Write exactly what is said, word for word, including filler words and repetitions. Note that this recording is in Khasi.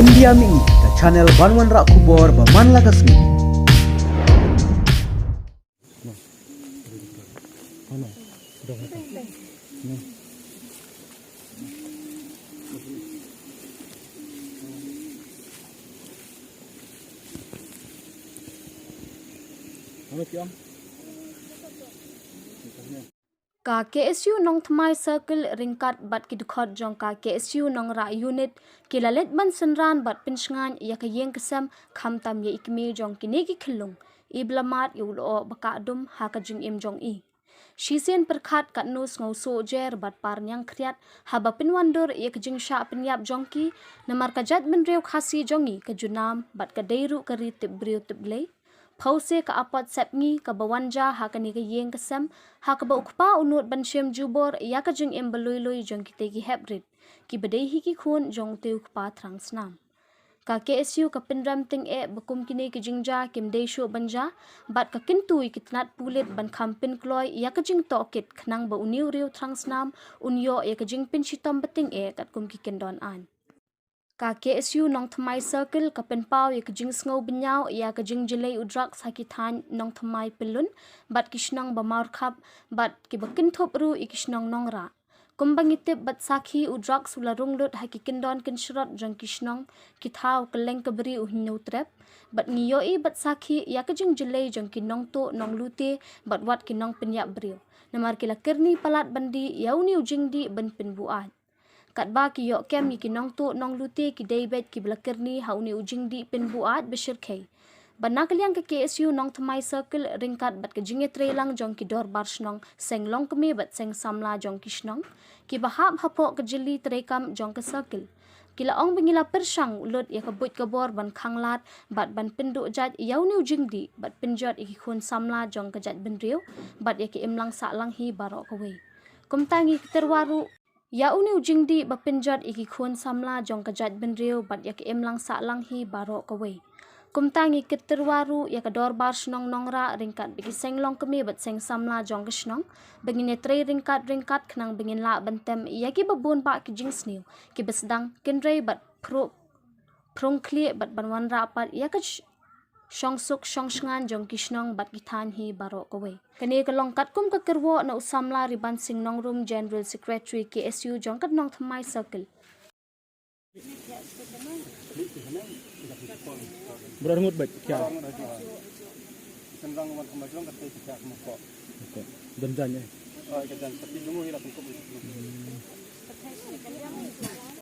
India Mini, ka channel ban wanrah khubor ba man la ka sngi. Ka K S U Nongthymmai Circle ryngkat bad ki dkhot jong ka K S U Nongrah Unit ki la leit ban synran bad pynshngaiñ ïa ka ïing ka sem, khamtam ïa i kmie jong kine ki khyllung, iba la mad ïa u lyoh ba kah dum ha ka jingim jong i. Shisien pyrkhat katno sngewsuk jer bad parniang khriat haba pynwandur ïa ka jingshah pynïap jong ki, namar ka jaitbynriew Khasi jong i ka ju nam bad ka dei ruh ka ri tip briew tip Blei. Phewse ka apot sepngi kaba wan ja ha kane ka ïing ka sem, ha kaba u kpa u nud ban shem jubor ïa ka jingim ba lui lui jong kitei ki hep rit, kiba dei hi ki khun jong utei u kpa thrang snam. Ka K S U ka pynrem tyngeh ba kum kine ki jingjia kim dei shuh ban jia, bad ka kyntu ïa ki tnat pulit ban kham pynkloi ïa ka jingtohkit khnang ba une u riew thrang snam un ïoh ïa ka jingpynshitom ba tyngeh katkum ki kyndon aiñ. Ka K S U Nongthymmai Circle ka pynpaw ïa ka jingsngew bynñiaw ïa ka jingjlei u drugs ha ki thaiñ Nongthymmai Pyllun bad ki shnong ba markhap, bad kiba kynthup ruh ïa ki shnong Nongrah. Kumba ngi tip bad sakhi, u drugs u la rung lut ha ki kyndon kynshrot jong ki shnong, ki thaw kylleng ka bri u Hynñiewtrep, bad ngi ïohi bad sakhi ïa ka jingjlei jong ki nongtuh nonglute bad wat ki nongpynïap briew, namar ki la kyrni palat ban dih ïa une u jingdih ban pynbuaid. Katba ki ïoh kem ïa ki nongtuh nonglute, ki dei beit kiba la kyrni ha une u jingdih pynbuaid ba shyrkhei. Bad na ka liang ka K S U Nongthymmai Circle ryngkat bad ka jingïatreilang jong ki dorbar shnong, seng longkmie bad seng samla jong ki shnong, kiba hap hapoh ka jylli treikam jong ka Circle, ki la ong ba ngi la pyrshang lut ïa ka buit ka bor ban khanglad bad ban pynduh jait ïa une u jingdih bad pynjot ïa ki khun samla jong ka jaitbynriew bad ïa ka imlang sahlang hi baroh kawei. Kumta ngi kyntherwa ruh ïa une u jingdih ba pynjot ïa ki khun samla jong ka jaitbynriew bad ïa ka imlang sahlang hi baroh kawei. Kumta ngi kyntherwa ruh ïa ka dorbar shnong Nongrah ryngkat bad ki seng longkmie bad seng samla jong ka shnong, ba ngin ïatrei ryngkat ryngkat khnang ba ngin lah ban tem ïa kiba bun bah ki jingsniew kiba sdang, kynrei bad phruh phrung khlieh bad ban wanrah pat ïa ka sh-, shongsuk shongshngaiñ jong ki shnong bad ki thaiñ hi baroh kawei. Kane ka long katkum ka kyrwoh na u samla Ribansing Nongrum, General Secretary K S U jong ka Nongthymmai Circle. Bro, ngut bait, kya? Don jan, eh.